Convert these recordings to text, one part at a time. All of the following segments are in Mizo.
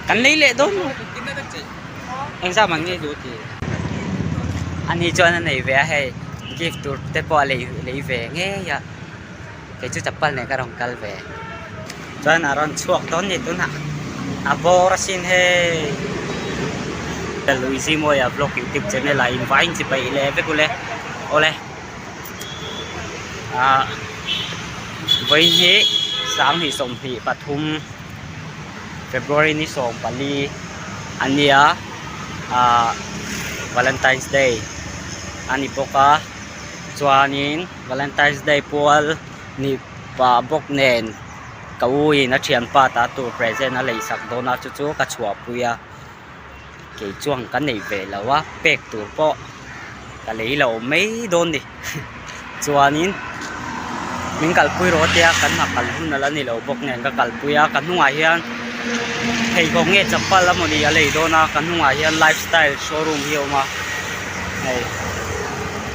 Kan lei leh dawn maw? Engzah man nge duh tih? Ani chuan a nei ve a hei gift tur te pawh a lei lei ve ngei a kei chu chapal nen ka rawn kal ve chuan a rawn chhuak dawn ni tunah a bawr asin hei Luizi Mawia vlog youtube channel ah in vai in chibai leh vek ule awle ah vawiin hi 2023 February ni 14 a nia ah Valentine's Day a ni bawk a chuanin Valentine's Day pual ni pah bawk nen ka u in a thianpa ta tur present a lei sak dawn a chu chu ka chhuahpui a. Kei chuan ka nei ve lo a pek tur pawh ka lei lo mai dawn ni chuanin min kalpui rawh tia kan hna kal hun ala ni lo bawk nen ka kalpui a ka hnungah hian pheikhawk nge chapal emaw ni a lei dawn a ka hnungah hian life style showroom hi a awm a hei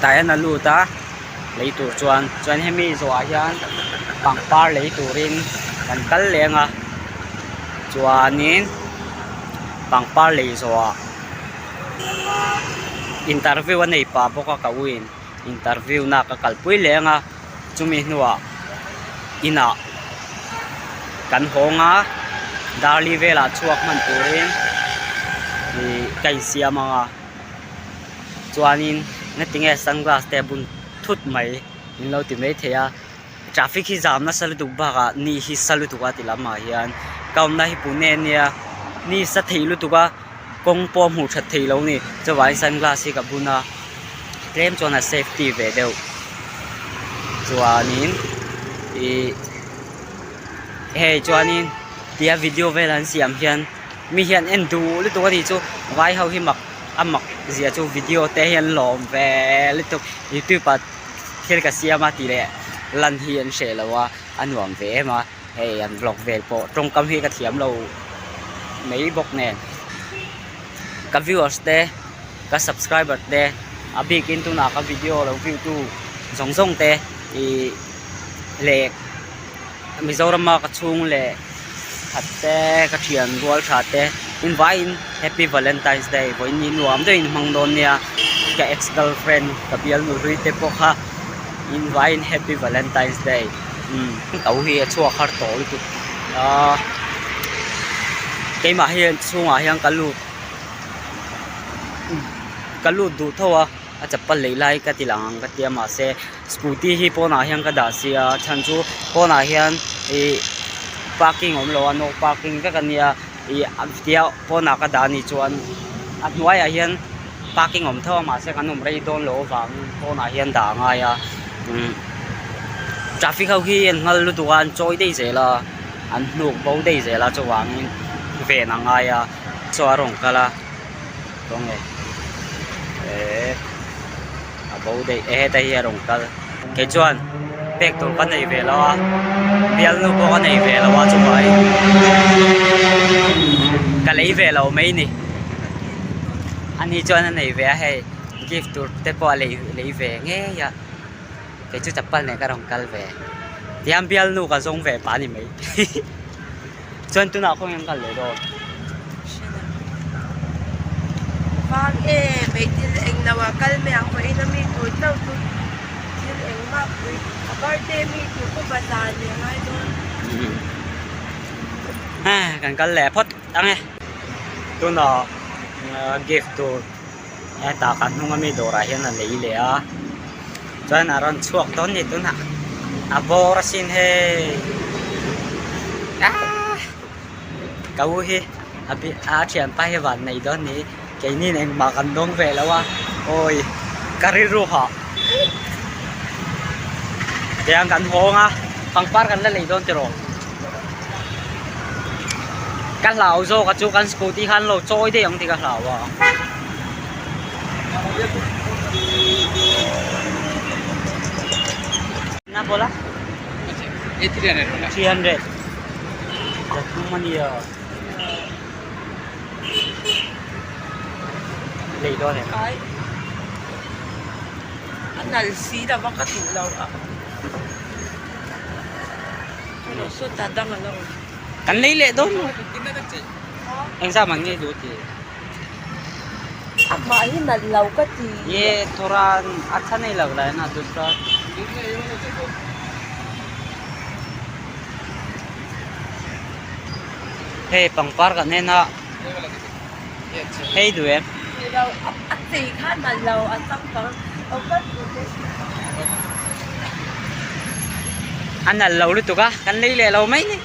tah hian a lut a lei tur chuan chuan hemi zawhah hian pangpar lei turin kan kal leng a chuanin pangpar lei zawhah interview a nei pah bawk a ka u in interview na ka kalpui leng a chumi hnuah inah kan hawng a darli velah chhuak hman turin ih ka insiam ang a chuanin ngatinge sunglass te a bun thut mai min lo ti maithei a traffic hi zam nasa lutuk bakah ni hi sa lutuk a ti lamah hian ka awmna hi pune ania ni sa thei lutuk a kawng pawh a hmuh that theih loh a ni chuvangin sunglass hi ka bun a tlem chuan a safety ve deuh chuanin ih hei chuanin tia video vel an siam hian mi hian en duh lutuk a ni chu vai ho hi mak a mak zia chu video te hian lawm ve lutuk youtube ah thil ka siam a tih leh lan hi an hreh lo a a nuam ve em a hei an vlog vel pawh tawngkam hi ka thiam lo mai bawk nen ka viewers te ka subscriber te a bikin tunah ka video lo view tu zawng zawng te ih leh Mizorama ka chhung leh khat te ka thian rual tha te in vaiin happy valentine's day vawiin ni nuam deuhin hmang dawn nia ka ex girlfriend ka bialnu hlui te pawh kha in vaiin happy valentine's day umm to hi a chhuak har tawh lutuk a keimah hian chhungah hian ka lut ka lut duh tho a a chapal lei lai ka ti lang ang ka tia mahse scooty hi pawnah hian ka dah si a chhan chu pawnah hian ih parking a awm lo a no parking vek a nia ih tia pawnah ka dah a nih chuan a hnuaiah hian parking a awm tho a mahse kan awm rei dawn loh avangin pawnah hian dah a ngai a umm traffic ho hi an nghal lutuk a an chawi daih zel a an hnuk bo daih zel a chuvangin ven a ngai a chaw a rawn kal a khawnge eh. A bo daih e heta hi a rawn kal kei chuan pek tur ka nei ve lo a bialnu pawh ka nei ve lo a chuvai ka lei ve lo mai ni ani chuan a nei ve a hei gift tur te pawh a lei lei ve ngei a kei chu chapal nen ka rawn kal ve tihian bialnu ka zawng ve pah a ni mai chuan tunah khawnge an kal leh dawn. Vang e mei thil eng lo ah kal mai ang pawhin a mi tur chauh chu thil eng mah pui a birthday mi tur pawh bazar leh ngai dawn. Kan kal leh phawt ang e. Tunah gift tur hetah kan hnung ami dawrah hian a lei leh a chuan a rawn chhuak dawn ni tunah a bawr asin hei aaa ka u hi a bi a thianpa hi van nei dawn ni keinin engmah kan dawng ve lo a awi ka rilru hah tiang kan hawng a pangpar kan la lei dawn tiraw ka hlau zawk a chu kan scooty khan lo chawi daih ang tih ka hlau a. Na bola 300 zathum ania lei dawn em A nal si lova ka duh lo a kan lei leh dawn lo. Engzah man nge duh ti? Amah hi nalh lo ka ti. Ye thoda acha nahi lag raha hai na dusra. Hei pangpar kan en a. Hei duh em? A chei kha nalh lo a changkang lo ka ti. A nalh lo lutuk a kan lei leh lo mai ni.